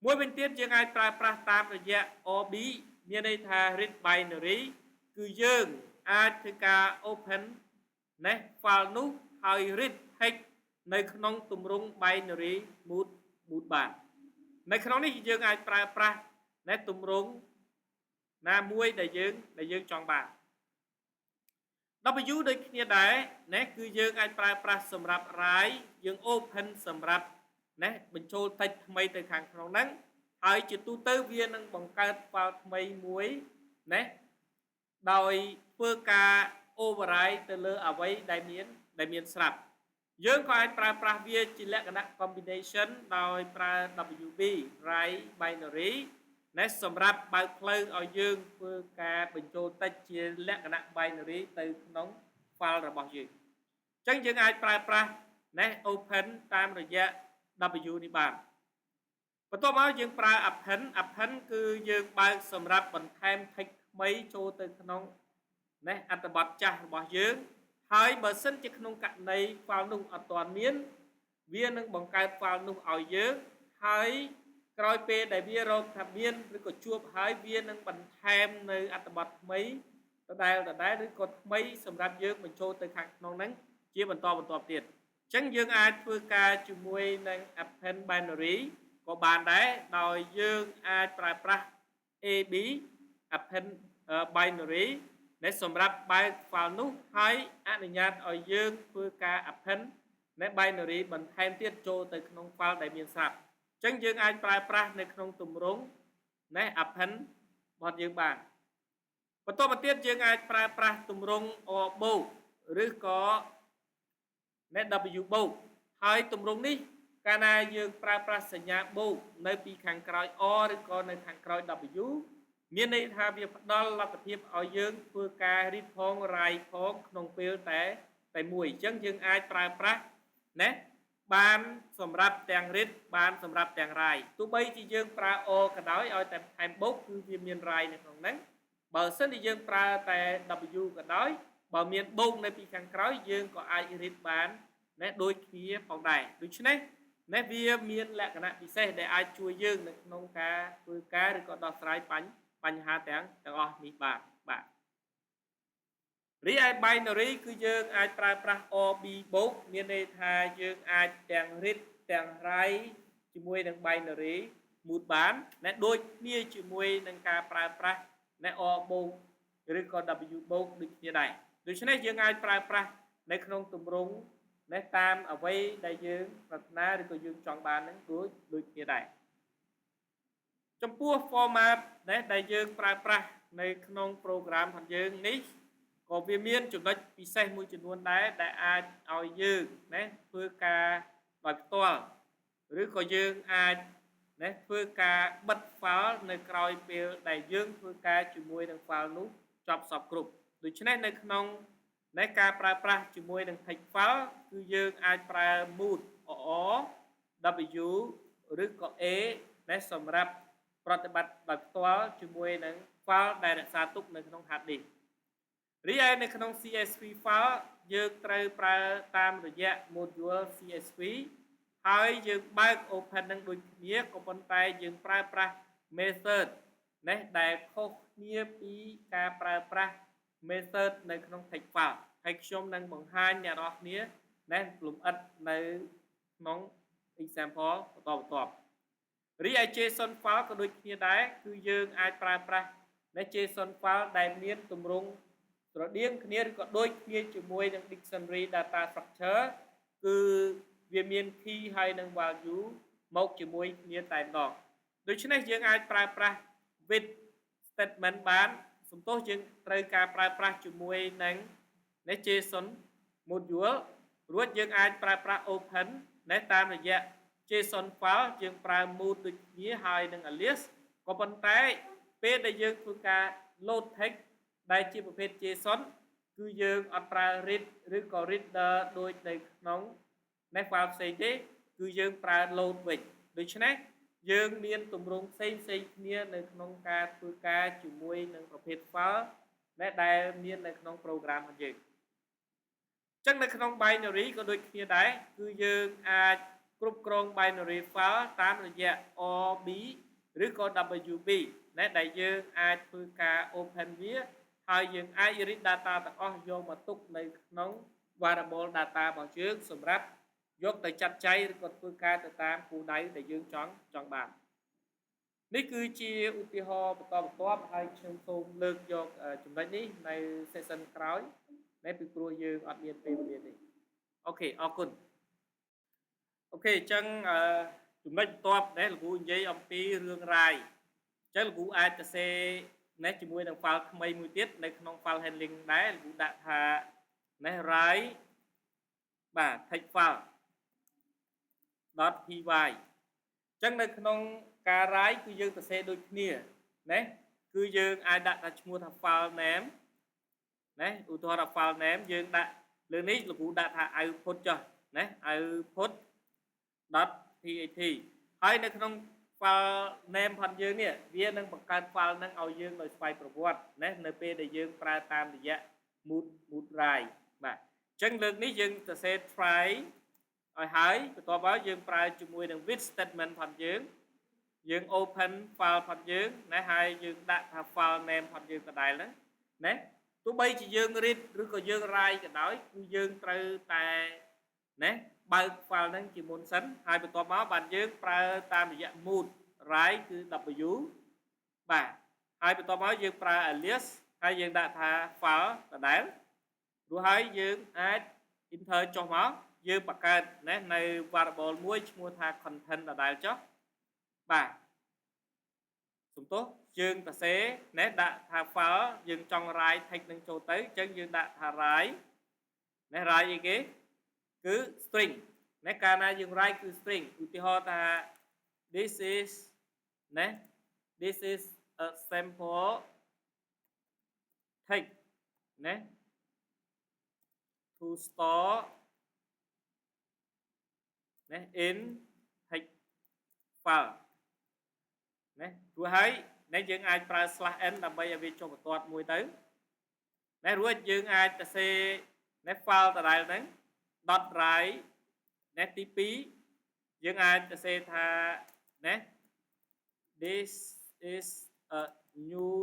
មួយវិញទៀតយើងអាចប្រើប្រាស់តាមរយៈ RB មានន័យថា read binary គឺយើងអាចធ្វើការ open ណា file នោះហើយ read text នៅក្នុងទម្រង់ binary mode បាននៅក្នុងនេះយើងអាចប្រើប្រាស់ណែទម្រង់ណាមួយដែលយើងចង់បាន W ដូចគ្នាដែរណាគឺយើងអាចប្រើប្រាស់សម្រាប់ write យើង open សម្រាប់ណាបញ្ចូល text ថ្មីទៅខាងក្នុងហ្នឹងហើយជាទូទៅវានឹងបង្កើត file ថ្មីមួយណាដោយធ្វើការ override ទៅលើអ្វីដែលមានស្រាប់យើងក៏អាចប្រើប្រាស់វាជាលក្ខណៈ combination ដោយប្រើ WB write binary ណាសម្រាប់បើកផ្លូវឲ្យយើងធ្វើការបញ្ចូលតិចជាលក្ខណៈ binary ទៅក្នុង file របស់យើងអញ្ចឹងយើងអាចប្រើប្រាស់ណា open តាមរយៈ W នេះបានបន្ទាប់មកយើងប្រើ append append គឺយើងបើកសម្រាប់បន្ថែម text ថ្មីចូលទៅក្នុងណាអត្ថបទចាស់របស់យើងហើយបើសិនជាក្នុងករណី file នោះអត់ទាន់មានវានឹងបង្កើត file នោះឲ្យយើងហើយក្រោយពេលដែលវារកថាមានឬក៏ជួបហើយវានឹងបន្ថែមនៅអត្ថបទថ្មីដដែលដដែលឬក៏ថ្មីសម្រាប់យើងបញ្ចូលទៅខាងក្នុងហ្នឹងជាបន្តបន្ទាប់ទៀតអញ្ចឹងយើងអាចធ្វើការជាមួយនឹង append binary ក៏បានដែរដោយយើងអាចប្រើប្រាស់ AB append binary ដែលសម្រាប់បើក file នោះហើយអនុញ្ញាតឲ្យយើងធ្វើការ append នៃ binary បន្ថែមទៀតចូលទៅក្នុង file ដែលមានស្រាប់អញ្ចឹងយើងអាចប្រើប្រាស់នៅក្នុងទម្រង់ណា append របស់យើងបានបន្តមកទៀតយើងអាចប្រើប្រាស់ទម្រង់ R បូកឬក៏ W បូកហើយទម្រង់នេះកាលណាយើងប្រើប្រាស់សញ្ញាបូកនៅពីខាងក្រោយ R ឬក៏នៅខាងក្រោយ W មានន័យថាវាផ្ដល់លទ្ធភាពឲ្យយើងធ្វើការ read ផង write ផងក្នុងពេលតែតែមួយអញ្ចឹងយើងអាចប្រើប្រាស់ណាបានសម្រាប់ទាំង read បានសម្រាប់ទាំង write ទោះបីជាយើងប្រើ R ក៏ដោយឲ្យតែថែមបូកគឺវាមាន write នៅក្នុងហ្នឹងបើសិនជាយើងប្រើតែ W ក៏ដោយបើមានបូកនៅពីខាងក្រោយយើងក៏អាច read បានណាដូចគ្នាផងដែរដូច្នេះនេះវាមានលក្ខណៈពិសេសដែលអាចជួយយើងនៅក្នុងការធ្វើការឬក៏ដោះស្រាយបញ្បញ្ហាទាំងទាំងអស់នេះបាទបាទរីឯ binary គឺយើងអាចប្រើប្រាស់ RB បូកមានន័យថាយើងអាចទាំង read ទាំង write ជាមួយនឹង binary mode បានណាដូចគ្នាជាមួយនឹងការប្រើប្រាស់ណា R បូកឬក៏ W បូកដូចគ្នាដែរដូច្នេះយើងអាចប្រើប្រាស់នៅក្នុងទម្រង់នេះតាមអ្វីដែលយើងប្រាថ្នាឬក៏យើងចង់បានហ្នឹងដូចដូចគ្នាដែរចំពោះ format ណាដែលយើងប្រើប្រាស់នៅក្នុង program របស់យើងនេះក៏វាមានចំណុចពិសេសមួយចំនួនដែរដែលអាចឲ្យយើងណាធ្វើការដោយផ្ទាល់ឬក៏យើងអាច ណាធ្វើការបិទ file នៅក្រោយពេលដែលយើងធ្វើការជាមួយនឹង file នោះចប់សព្វគ្រប់ដូច្នេះនៅក្នុងនៃការប្រើប្រាស់ជាមួយនឹង text file គឺយើងអាចប្រើ mode R W ឬក៏ A ដែលសម្រាប់ប្រតិបត្តិដោយផ្ទាល់ជាមួយនឹង file ដែលរក្សាទុកនៅក្នុង hard disk រីឯនៅក្នុង CSV file យើងត្រូវប្រើតាមរយៈ module CSV ហើយយើងបើក open នឹងដូចគ្នាក៏ប៉ុន្តែយើងប្រើប្រាស់ method នេះដែលខុសគ្នាពីការប្រើប្រាស់ method នៅក្នុង text file ហើយខ្ញុំនឹងបង្ហាញអ្នកនរគ្នាណែលម្អិតនៅក្នុង example បន្តបន្ទាប់រីឯ JSON file ក៏ដូចគ្នាដែរគឺយើងអាចប្រើប្រាស់នៅ JSON file ដែលមានទម្រង់ស្រដៀងគ្នាឬក៏ដូចគ្នាជាមួយនឹង dictionary data structure គឺវាមាន key ហើយនិង value មកជាមួយគ្នាតែម្ដងដូច្នេះយើងអាចប្រើប្រាស់ with statement បានសំទោសយើងត្រូវការប្រើប្រាស់ជាមួយនឹងនេះ JSON module រួចយើងអាចប្រើប្រាស់ open នេះតាមរយៈ JSON file យើងប្រើ mode ដូចគ្នាហើយនឹង alias ក៏ប៉ុន្តែពេលដែលយើងធ្វើការ load text ដែលជាប្រភេទ JSON គឺយើងអត់ប្រើ read ឬក៏ reader ដូចនៅក្នុងនេះ file ផ្សេងទេគឺយើងប្រើ load វិញដូច្នេះយើងមានទម្រង់ផ្សេងផ្សេងគ្នានៅក្នុងការធ្វើការជាមួយនឹងប្រភេទ file ដែលមាននៅក្នុង program របស់យើងចឹងនៅក្នុង binary ក៏ដូចគ្នាដែរគឺយើងអាចគ្រប់គ្រង binary file តាមរយៈ RB ឬក៏ WB ណាដែលយើងអាចធ្វើការ open វាហើយយើងអាច read data ទាំងអស់យកមកទុកនៅក្នុង variable data របស់យើងសម្រាប់យកទៅចាត់ចែងឬក៏ធ្វើការទៅតាមគោលដៅដែលយើងចង់ចង់បាននេះគឺជាឧទាហរណ៍បន្តបន្ទាប់ហើយខ្ញុំសូមលើកយកចំណុចនេះនៅ session ក្រោយតែពីព្រោះយើងអត់មានពេលវេលាទេOK អរគុណ OK អញ្ចឹងចំណុចបន្ទាប់ដែលលោកគ្រូនិយាយអំពីរឿង write អញ្ចឹងលោកគ្រូអាចទៅសេនេះជាមួយនឹង file ថ្មីមួយទៀតនៅក្នុង file handling ដែរលោកគ្រូដាក់ថានេះ write បាទ text file .py អញ្ចឹងនៅក្នុងការ write គឺយើងសរសេរដូចគ្នាណាគឺយើងអាចដាក់ថាឈ្មោះថា file name ណាឧទាហរណ៍ថា file name យើងដាក់លើនេះលោកគ្រូដាក់ថា output ចុះណា output .txt ហើយនៅក្នុង file name ផងយើងនេះវានឹងបង្កើត file ហ្នឹងឲ្យយើងដោយស្វ័យប្រវត្តិណានៅពេលដែលយើងប្រើតាមរយៈ mode write បាទអញ្ចឹងលើកនេះយើងសរសេរ try ឲ្យហើយបន្ទាប់មកយើងប្រើជាមួយនឹង with statement ផងយើងយើង open file ផងយើងណាហើយយើងដាក់ថា file name ផងយើងដដែលហ្នឹងណាទោះបីជាយើង read ឬក៏យើង write ក៏ដោយគឺយើងត្រូវតែណាបើក file ហ្នឹងជាមុនសិនហើយបន្ទាប់មកបានយើងប្រើតាមរយៈ mode write គឺ w បាទហើយបន្ទាប់មកយើងប្រើ alias ហើយយើងដាក់ថា file ដដែលរួចហើយយើងអាច enter ចុះមកយើងបង្កើតណានៅ variable មួយឈ្មោះថា content ដដែលចុះបាទសំទោសយើងសរសេរណាដាក់ថា file យើងចង់ write text នឹងចូលទៅអញ្ចឹងយើងដាក់ថា write ណា write អីគេគឺ string ណាកាលណាយើង write គឺ string ឧទាហរណ៍ថា this is ណា this is a sample text ណា to store ណា in text file ណាព្រោះហើយនេះយើងអាចប្រើ /n ដើម្បីឲ្យវាចុះបន្ទាត់មួយទៅណារួចយើងអាចទៅសេណា file ដដែលហ្នឹង .write ណាទី2យើងអាចទៅសេថាណា this is a new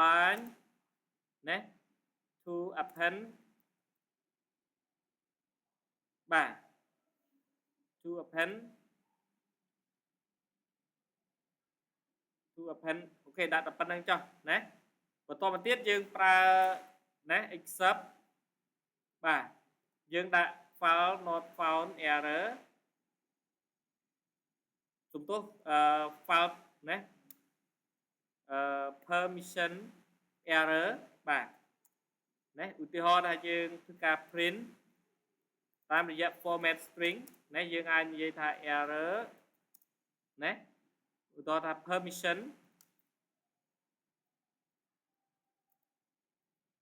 line ណា to append បាទ to append OK ដាក់តែប៉ុណ្្នឹងចុះណាបន្តមកទៀតយើងប្រើណា except បាទយើងដាក់ file not found error សំទោសអឺ file ណាអឺ permission error បាទណាឧទាហរណ៍ថាយើងធ្វើការ print តាមរយៈ format string ណាយើងអាចនិយាយថា error ណាឧទាហរណ៍ថា permission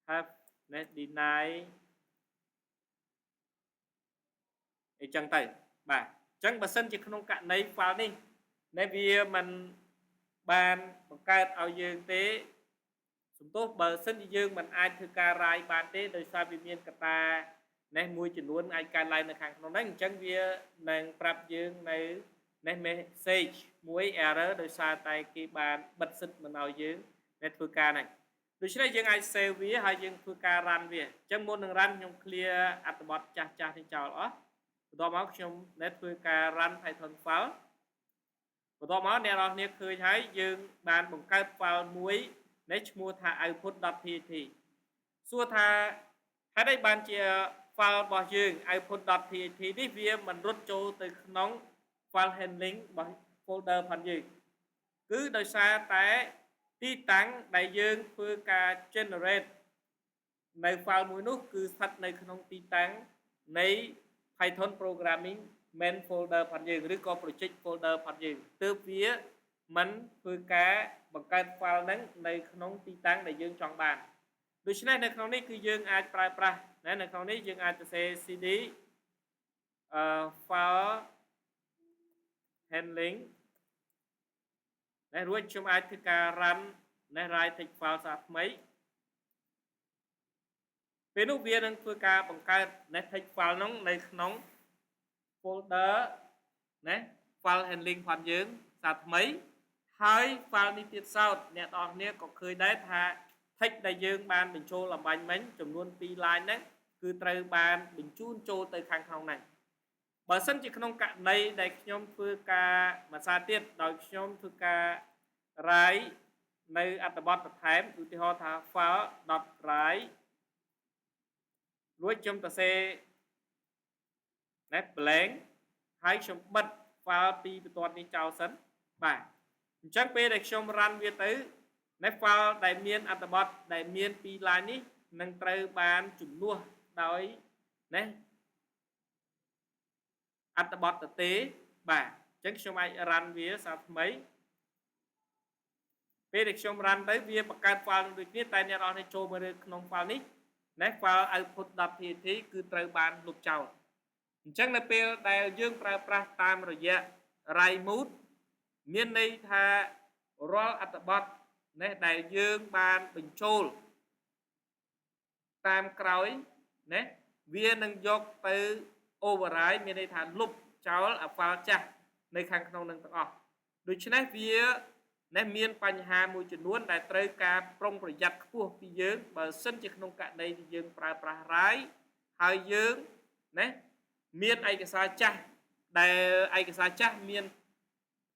have ណា deny អីចឹងទៅបាទអញ្ចឹងបើសិនជាក្នុងករណី file នេះណែវាមិនបានបង្កើតឲ្យយើងទេសំទោសបើសិនជាយើងមិនអាចធ្វើការ write បានទេដោយសារវាមានកត្តានេះមួយចំនួនអាចកើតឡើងនៅខាងក្នុងហ្នឹងអញ្ចឹងវានឹងប្រាប់យើងនៅនេះ message មួយ error ដោយសារតែគេបានបិទសិទ្ធមិនឲ្យយើងនៅធ្វើការហ្នឹងដូច្នេះយើងអាច save វាហើយយើងធ្វើការ run វាអញ្ចឹងមុននឹង run ខ្ញុំ clear អត្ថបទចាស់ចាស់នេះចោលអស់បន្ទាប់មកខ្ញុំនៅធ្វើការ run Python file បន្ទាប់មកអ្នកនរគ្នាឃើញហើយយើងបានបង្កើត file មួយនេះឈ្មោះថា output.txt សួរថាហេតុអីបានជា file របស់យើង output.txt នេះវាមិនរត់ចូលទៅក្នុង file handling របស់ folder ផងយើងគឺដោយសារតែទីតាំងដែលយើងធ្វើការ generate នៅ file មួយនោះគឺស្ថិតនៅក្នុងទីតាំងនៃ Python programming main folder ផងយើងឬក៏ project folder ផងយើងទើបវាមិនធ្វើការបង្កើត file ហ្នឹងនៅក្នុងទីតាំងដែលយើងចង់បានដូច្នេះនៅក្នុងនេះគឺយើងអាចប្រើប្រាស់ណានៅក្នុងនេះយើងអាចសរសេរ cd file handling ណារួចខ្ញុំអាចធ្វើការ run ណា write text file សារថ្មីពេលនោះវានឹងធ្វើការបង្កើត text file នោះនៅក្នុង folder ណា file handling ផងយើងសារថ្មីហើយ file នេះទៀតសោតអ្នកនរគ្នាក៏ឃើញដែរថា text ដែលយើងបានបញ្ចូលអម្បាញ់មិញចំនួន2 line ហ្នឹងគឺត្រូវបានបញ្ជូនចូលទៅខាងក្នុងហ្នឹងបើសិនជាក្នុងករណីដែលខ្ញុំធ្វើការមួយសារទៀតដោយខ្ញុំធ្វើការ write នៅអត្ថបទបន្ថែមឧទាហរណ៍ថា file.write រួចខ្ញុំសរសេរណា blank ហើយខ្ញុំបិទ file ពីបន្ទាត់នេះចោលសិនបាទអញ្ចឹងពេលដែលខ្ញុំ run វាទៅនៅ file ដែលមានអត្ថបទដែលមានពីរ line នេះនឹងត្រូវបានជំនួសដោយណាអត្ថបទទទេបាទអញ្ចឹងខ្ញុំអាច run វាសារថ្មីពេលដែលខ្ញុំ run ទៅវាបង្កើត file នឹងដូចគ្នាតែអ្នកនរនេះចូលមកលើក្នុង file នេះណា file output.txt គឺត្រូវបានលុបចោលអញ្ចឹងនៅពេលដែលយើងប្រើប្រាស់តាមរយៈ write mode មានន័យថារាល់អត្ថបទនេះដែលយើងបានបញ្ចូលតាមក្រោយណាវានឹងយកទៅ override មានន័យថាលុបចោលអា file ចាស់នៅខាងក្នុងនឹងទាំងអស់ដូច្នេះវានេះមានបញ្ហាមួយចំនួនដែលត្រូវការប្រុងប្រយ័ត្នខ្ពស់ពីយើងបើសិនជាក្នុងករណីដែលយើងប្រើប្រាស់ write ហើយយើងណាមានឯកសារចាស់ដែលឯកសារចាស់មាន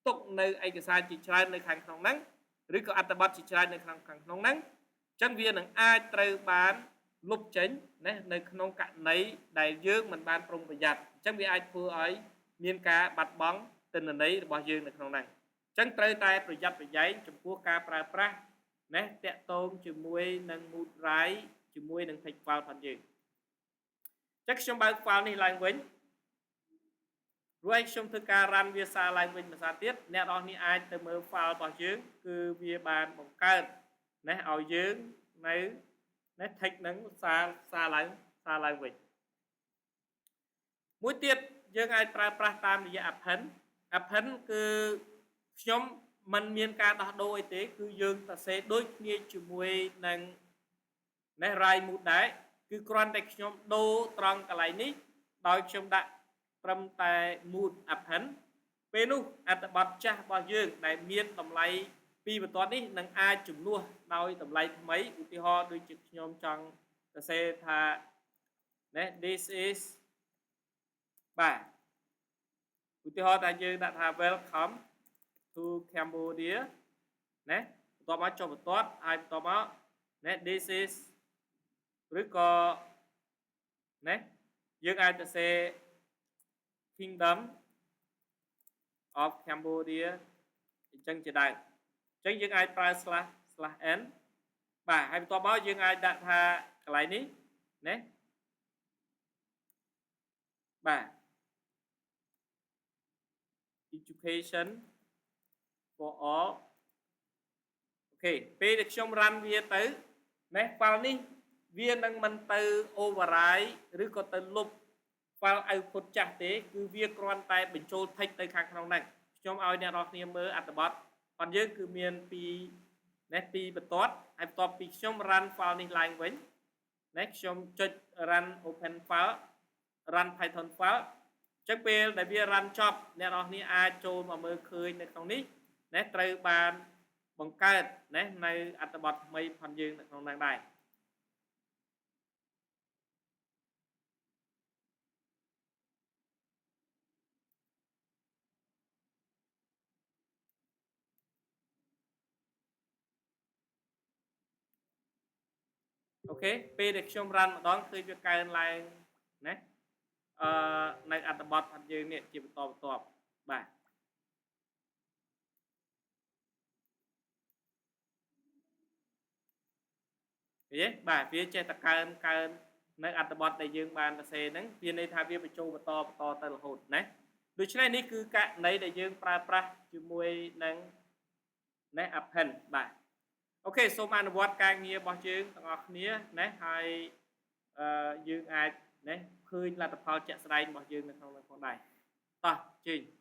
ទុកនៅឯកសារជាច្រើននៅខាងក្នុងហ្នឹងឬក៏អត្ថបទជាច្រើននៅក្នុងខាងក្នុងហ្នឹងអញ្ចឹងវានឹងអាចត្រូវបានលុបចេញណានៅក្នុងករណីដែលយើងមិនបានប្រុងប្រយ័ត្នអញ្ចឹងវាអាចធ្វើឲ្យមានការបាត់បង់ទិន្នន័យរបស់យើងនៅក្នុងហ្នឹងអញ្ចឹងត្រូវតែប្រយ័ត្នប្រយែងចំពោះការប្រើប្រាស់ណាតាក់ទងជាមួយនឹង mode write ជាមួយនឹង text file ផងយើងអញ្ចឹងខ្ញុំបើក file នេះឡើងវិញរួចខ្ញុំធ្វើការ run វាសារឡើងវិញមួយសារទៀតអ្នកនរនេះអាចទៅមើល file របស់យើងគឺវាបានបង្កើតណាឲ្យយើងនៅណា text នឹងសារសារឡើងសារឡើងវិញមួយទៀតយើងអាចប្រើប្រាស់តាមរយៈ append append គឺខ្ញុំមិនមានការដោះដូរអីទេគឺយើងសរសេរដូចគ្នាជាមួយនឹងនេះ write mode ដែរគឺគ្រាន់តែខ្ញុំដូរត្រង់កន្លែងនេះដោយខ្ញុំដាក់ត្រឹមតែ mode append ពេលនោះអត្ថបទចាស់របស់យើងដែលមានតម្លៃពីបន្ទាត់នេះនឹងអាចជំនួសដោយតម្លៃថ្មីឧទាហរណ៍ដូចជាខ្ញុំចង់សរសេរថាណា this is បាទឧទាហរណ៍ថាយើងដាក់ថា welcome to Cambodia ណាបន្ទាប់មកចុះបន្ទាត់ហើយបន្ទាប់មកណា this is ឬក៏ណាយើងអាចទៅសេ Kingdom of Cambodia អញ្ចឹងជាដើមអញ្ចឹងយើងអាចប្រើ slash slash n បាទហើយបន្ទាប់មកយើងអាចដាក់ថាកន្លែងនេះណាបាទ education For all OK ពេលដែលខ្ញុំ run វាទៅណា file នេះវានឹងមិនទៅ override ឬក៏ទៅលុប file output ចាស់ទេគឺវាគ្រាន់តែបញ្ចូល text ទៅខាងក្នុងហ្នឹងខ្ញុំឲ្យអ្នកនរគ្នាមើលអត្ថបទប៉ុន្តែយើងគឺមានពីរនេះពីរបន្ទាត់ហើយបន្ទាប់ពីខ្ញុំ run file នេះឡើងវិញណាខ្ញុំចុច run open file run python file ចឹងពេលដែលវា run ចប់អ្នកនរគ្នាអាចចូលមកមើលឃើញនៅក្នុងនេះណាត្រូវបានបង្កើតណានៅអត្ថបទថ្មីផងយើងនៅក្នុងហ្នឹងដែរ OK ពេលដែលខ្ញុំ run ម្ដងឃើញវាកើនឡើងណាអឺនៅអត្ថបទរបស់យើងនេះជាបន្តបន្ទាប់បាទឃើញទេបាទវាចេះតែកើនកើននៅអត្ថបទដែលយើងបានសរសេរហ្នឹងវាន័យថាវាបញ្ចូលបន្តបន្តទៅរហូតណាដូច្នេះនេះគឺករណីដែលយើងប្រើប្រាស់ជាមួយនឹងណា append បាទ OK សូមអនុវត្តការងាររបស់យើងទាំងអស់គ្នាណាហើយអឺយើងអាចណាឃើញលទ្ធផលជាក់ស្ដែងរបស់យើងនៅក្នុងនោះផងដែរតោះជើញ។